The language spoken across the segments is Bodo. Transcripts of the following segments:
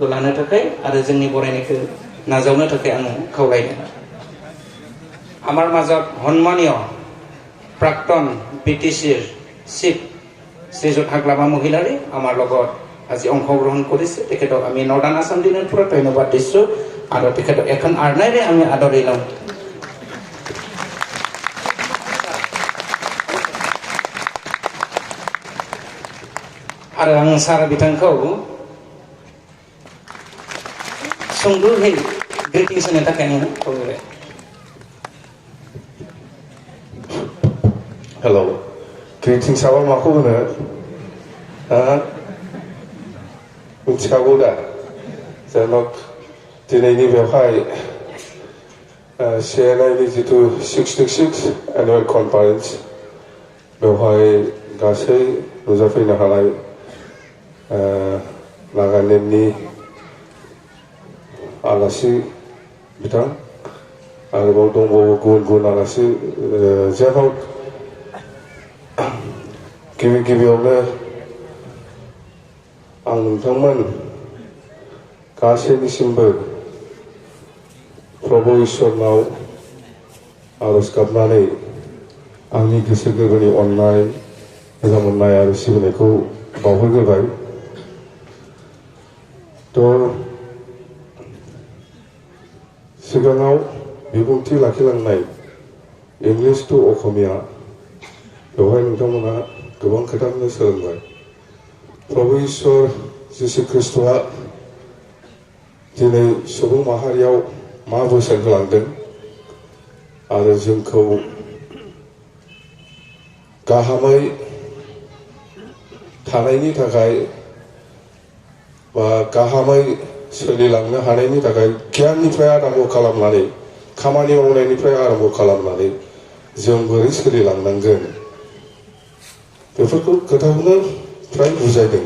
लानो थाखाय आरो जोंनि बरायनायखौ नाजावनो थाखाय आङो खावलायदों आमार माजाब हन्मानीय प्राक्तन बिटिसिर चिफ শ্ৰীযুত হাগ্ৰামা মহিলাৰে আমাৰ লগত আজি অংশগ্ৰহণ কৰিছে তেখেতক আমি নৰ্দান আসাম দিনৰ পৰা ধন্যবাদ দিছোঁ আৰু তেখেতক এখন আৰ্নাইৰে আমি আদৰি লওঁ आरो आं सार बिथांखौ सुंद'यै ग्रिटिंस होनो थाखाय आङो खावलायबाय हेलौ ग्रिटिंस आबा माखौ होनो मिथिखागौ दा जेन'क दिनैनि बेवहाय CNI नि जिथु 66 Annual Conference बेवहाय गासै नुजाफैनो हानाय नागालेण्डनि आलासि बिथां आरोबाव दंबावो गुबुन गुबुन आलासि जेराव गिबियावनो आं नोंथांमोन गासैनिसिमबो प्रभु इसोरनाव आरज गाबनानै आंनि गोसो गोरबोनि अननाय मोजां मोननाय आरो सिबिनायखौ बावहरग्रोबाय सिगाङाव बिबुंथि लाखिलांनाय इंलिश टु असमिया बेवहाय नोंथांमोना गोबां खोथाखौनो सोलोंबाय प्रभु इसोर जिसु ख्रिस्ट'आ दिनै सुबुं माहारियाव मा बोसोन होलांदों आरो जोंखौ गाहामै थानायनि थाखाय बा गाहामै सोलिलांनो हानायनि थाखाय गियाननिफ्राय आरम्भ खालामनानै खामानि मावनायनिफ्राय आरम्भ खालामनानै जों बोरै सोलिलांनांगोन बेफोरखौ खोथाखौनो फ्राय बुजायदों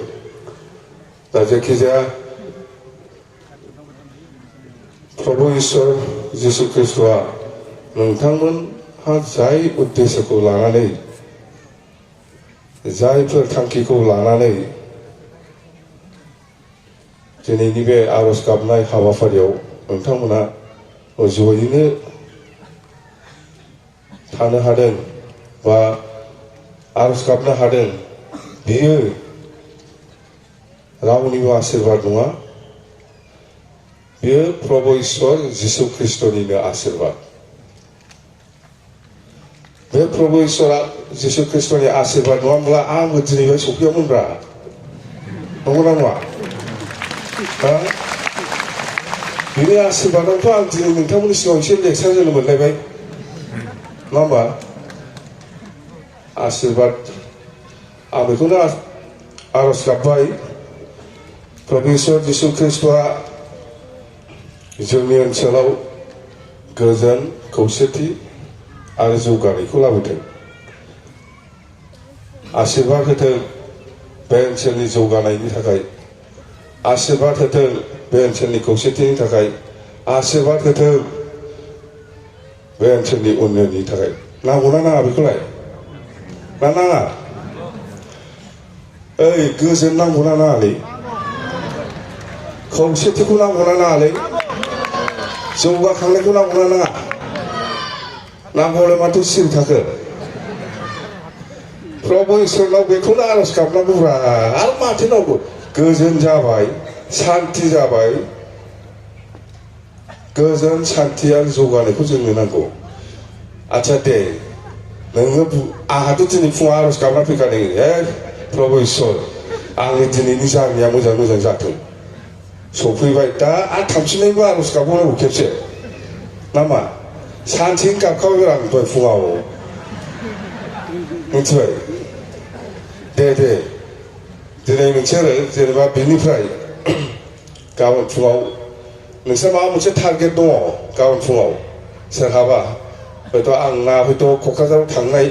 दा जायखिजाया प्रभु इसोर जिसु ख्रिस्ट'आ नोंथांमोनहा जाय उद्देश्यखौ लानानै जायफोर थांखिखौ लानानै दिनैनि बे आरज गाबनाय हाबाफारियाव नोंथांमोना जयैनो थानो हादों बा आरज गाबनो हादों बेयो रावनिबो आशीर्बाद नङा बेयो प्रभु इसोर जिसु ख्रिस्ट'निनो आशीर्बाद बे प्रभु इसोरा जिसु ख्रिस्ट'नि आशीर्बाद नङाब्ला आंबो दिनैहाय सफैयामोनब्रा नंगौना नङा बिनि आशीर्बादावथ' आं दिनै नोंथांमोननि सिगाङाव एसे लेक्सार होनो मोनलायबाय नङा होमबा आशीर्बाद आं बेखौनो आरज गाबबाय प्रभु इसोर जिसु ख्रिस्ट'आ जोंनि ओनसोलाव गोजोन खौसेथि आरो जौगानायखौ लाबोथों आशीर्बाद होथों बे ओनसोलनि जौगानायनि थाखाय आशीर्बाद होथों बे ओनसोलनि खौसेथिनि थाखाय आशीर्बाद होथों बे ओनसोलनि उन्नयननि थाखाय नांगौना नाङा बेखौलाय ना नाङा ओइ गोजोन नांगौना नाङालै खौसेथिखौ नांगौना नाङालै जौगाखांनायखौ नांगौना नाङा नांगौलाय माथो सिरि थाखो प्रभु इसोरनाव बेखौनो आरज गाबनांगौब्रा आरो माथो नांगौ गोजोन जाबाय शान्ति जाबाय गोजोन शान्ति आरो जौगानायखौ जोंनो नांगौ आच्छा दे नोङो आंहाथ' दिनै फुङाव आरज गाबना फैखादों प्रभु इसोर आंनि दिनैनि जार्निया मोजां मोजां जाथों सफैबाय दा आरो थांफिननायबो आरज गाबबावनांगौ खेबसे नामा सानसेनो गाबखाबाय आं दहाय फुङाव मिथिबाय दे दिनै नोंसोरो जेनेबा बिनिफ्राय गाबोन फुङाव नोंसोर माबा मोनसे टारगेट दङ गाबोन फुङाव सोरहाबा हयथ' आंना हयथ' क'क्राझाराव थांनाय